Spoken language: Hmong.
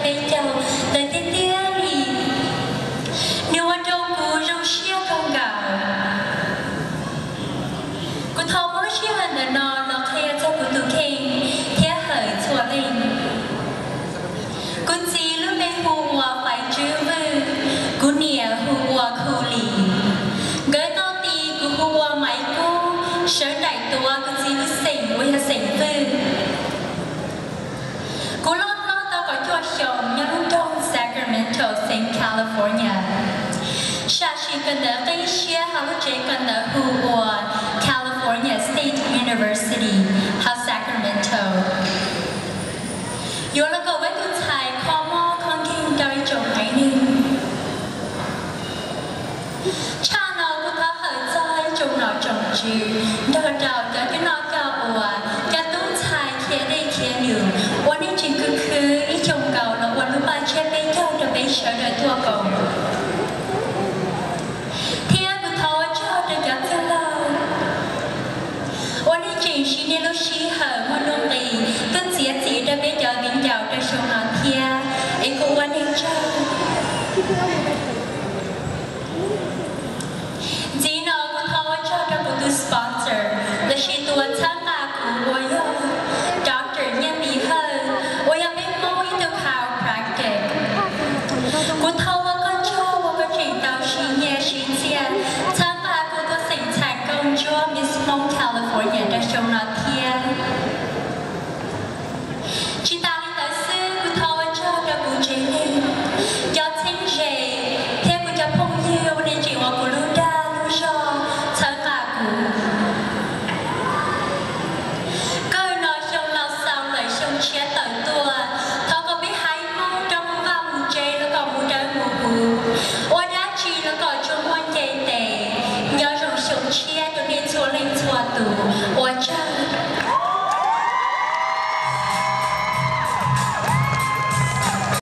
peb caug ntawd tiag tiag li. Nws ua rau kuv zoo siab kawg nkaus. Kuv thov muab lub sij hawm ntawm no los qhia txog kuv tus kheej thiab hawm txhua leej. Kuv txiv lub npe hu ua Faiv Tswb Vwj, kuv niam hu ua Khu Lis. Nkawd tau tis kuv hu ua Maiv Kub, sawv daim tuav kuv txiv lub xeem uas yog xeem Vwj. Kuv loj hlob tau kaum cuaj xyoos nyob lub nroog Sacramento, xeev California. Sam sim kawm ntawv qib siab hauv lub tsev kawm ntawv hu ua California State University hauv Sacramento. Yuav los koom ua ib tug ntxhais kho mob kho nkeeg rau ib tsoom haiv neeg. Tshaj no kuv thov hawm txog ib tsoom nom tsoom tswv nrog rau cov coj noj coj ua, cov tub ntxhais khiav dej khiav num uas nej tseem khwv khwv ib xyoos nkaus los ua lub paj tsiab peb caug rau peb sawv daws tuaj koom. Thiab kuv thov ua tsaug rau cov txwj laug uas nej tseem siv nej lub sij hawm muaj nuj nqis tuaj txiav txim rau peb cov viv ncaus rau xyoo no thiab, es kuv ua nej tsaug. Ntxiv no kuv thov ua tsaug rau kuv tus sponsor, los sis tus uas txhawb nqa kuv uas yog Doctor Nyiaj Mis Hawj, uas yog peb Hmoob ib tug chiropractic. Kuv thov